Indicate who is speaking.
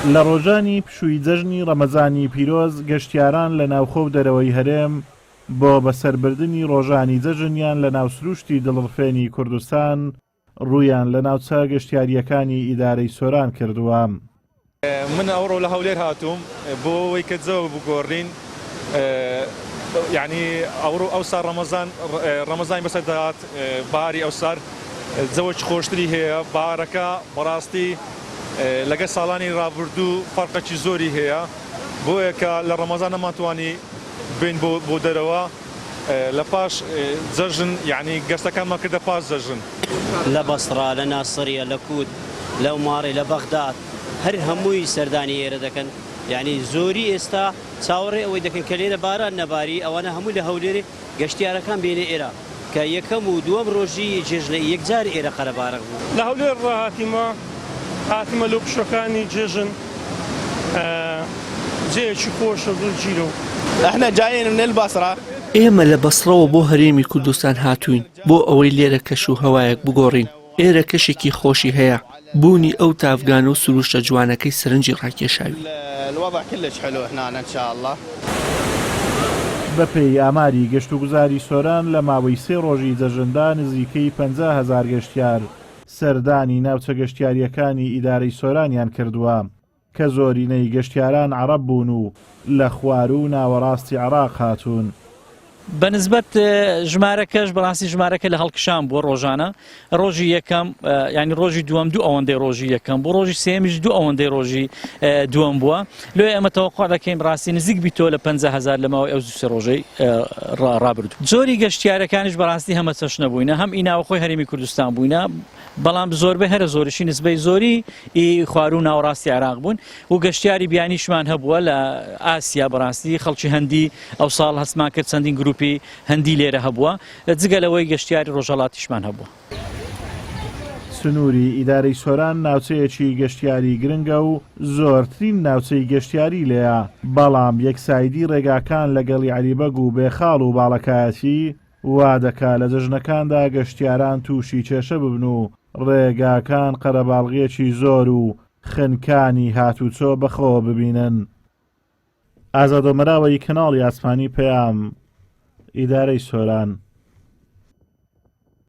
Speaker 1: لە ڕۆژانی پشووی جەژنی ڕەمەزانی پیرۆز گەشتیاران لە ناوخۆ و دەرەوەی هەرێم بۆ بەسەربردنی ڕۆژانی جەژنیان لە ناو سرووشتی دڵڕفێنی کوردستان ڕوویان لە ناوچە گەشتیارییەکانی ئیدارەی سۆران کردووە.
Speaker 2: من ئەوڕۆ لە هەولێر هاتووم بۆ ئەوەی کە جەو بگۆڕین یعنی ئەوڕۆ ئەوسا ڕەمەزان ڕەمەزانی بەسەر دەهات بەهاری ئەوسار جەوەکی خۆشتری هەیە بەهارەکە بەڕاستی لەگە ساڵانی ڕابردوو فەرقەکی زۆری هەیە بۆیە کە لە ڕەمەزان نەمانتوانی بین بۆ بۆ دەرەوە لە پاش جەژن یعنی گەشتەکانمان کردە پاش جەژن.
Speaker 3: لە بەسڕە، لە ناسریە، لە کووت، لە ماڕی، لە بەغداد هەر هەمووی سەردانی ئێرە دەکەن، یانی زۆری ئێستا چاوەڕێ ئەوەی دەکەن کە لێرە باران نەباری ئەوانە هەموو لە هەولێرێ گەشتیارەکان بێنە ئێرە کە یەکەم و دووەم ڕۆژی جێژنە یەکجار ئێرە قەرەبارغ بوو.
Speaker 4: لە هەولێر ڕا هاتیمە هاتمە لۆ پشوەکانی جێژن جێیەکی خۆشە زۆر گیرە و.
Speaker 5: احنا جايين من البصرة.
Speaker 6: ئێمە لە بەسڕەوە بۆ هەرێمی کوردستان هاتووین بۆ ئەوەی لێرە کەش و هەوایەک بگۆڕین، ئێرە کەشێکی خۆشی هەیە، بوونی ئەو تاڤگانە و سروشتە جوانەکەی سەرنجی ڕاکێشاوین.
Speaker 5: الوضع كلش حلو هنا ان شاء الله.
Speaker 1: بەپێی ئاماری گەشتوگوزاری سۆران لە ماوەی سێ ڕۆژی جەژندا نزیکەی 50 هەزار گەشتیار سەردانی ناوچە گەشتیارییەکانی ئیدارەی سۆرانیان کردووە کە زۆرینەی گەشتیاران عەڕەب بوون و لە خواروو و ناوەڕاستی عێڕاق هاتوون.
Speaker 7: بە نسبەت ژمارەکەش بەڕاستی ژمارەکە لە هەڵکشان بووە ڕۆژانە ڕۆژی یەکەم ینی ڕۆژی دووەم دوو ئەوەندەی ڕۆژی یەکەم بۆ ڕۆژی سێمیش دوو ئەوەندەی ڕۆژی دووەم بووە لۆی ئەمە تەوەقع دەکەین ڕاستی نزیک بیتەوە لە 500 لە ماوەی ئەو سێ ڕۆژەی ڕابردوو جۆری گەشتیارەکانیش بەڕاستی هەمە چەشنە بووینە هەم ئیناوەخۆی هەرێمی کوردستان بووینە بەڵام زۆربەی هەرە زۆریشی نسبەی زۆری ئی خواروو ناوەڕاستی عێراق بوون و گەشتیاری بیانیشمان هەبووە لە ئاسیا بەڕاستی خەڵکی هەندی ئەو ساڵ هەستمان کرد چەندین گروپی هەندی لێرە هەبووە جگە لەوەی گەشتیاری ڕۆژهەڵاتیشمان هەبووە.
Speaker 1: سنووری ئیدارەی سۆران ناوچەیەکی گەشتیاری گرنگە و زۆرترین ناوچەی گەشتیاری لێیە، بەڵام یەکسایدی ڕێگاکان لەگەڵی عەلیبەگ و بێخاڵ و باڵەکایەتی وا دەکا لە جەژنەکاندا گەشتیاران تووشی کێشە ببن و ڕێگاکان قەرەباڵغییەکی زۆر و خنکانی هاتوچۆ بەخۆوە ببینن. ئازاد ئۆمەراوەیی کەناڵی ئاسمانی پەیام، ئیدارەی سۆران.